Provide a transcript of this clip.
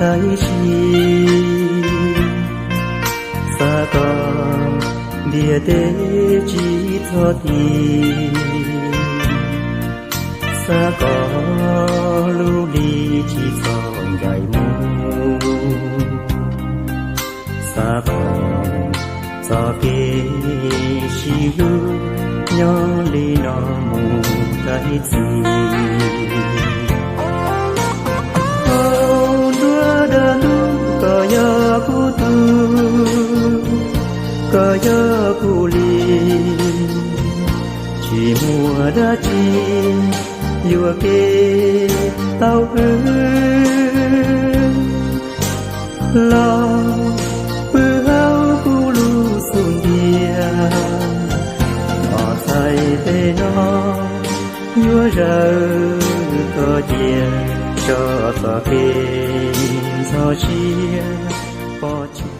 Ib si xav kom ntiaj teb tsis txhob ti, xav kom lub hli tsis txhob ncaim mus, xav kom txoj kev sib hlub nyob li no mus tag ib txhis. Hau nruab dag ntug koj yog kuv tug, koj yog kuv li, tsis muaj dab tsi yuam kev tau pw los pw hauv kuv lub xub ntiag. Os, txhais tes no yuav zawm koj cia, tso txoj kev ntxhov siab pov tseg.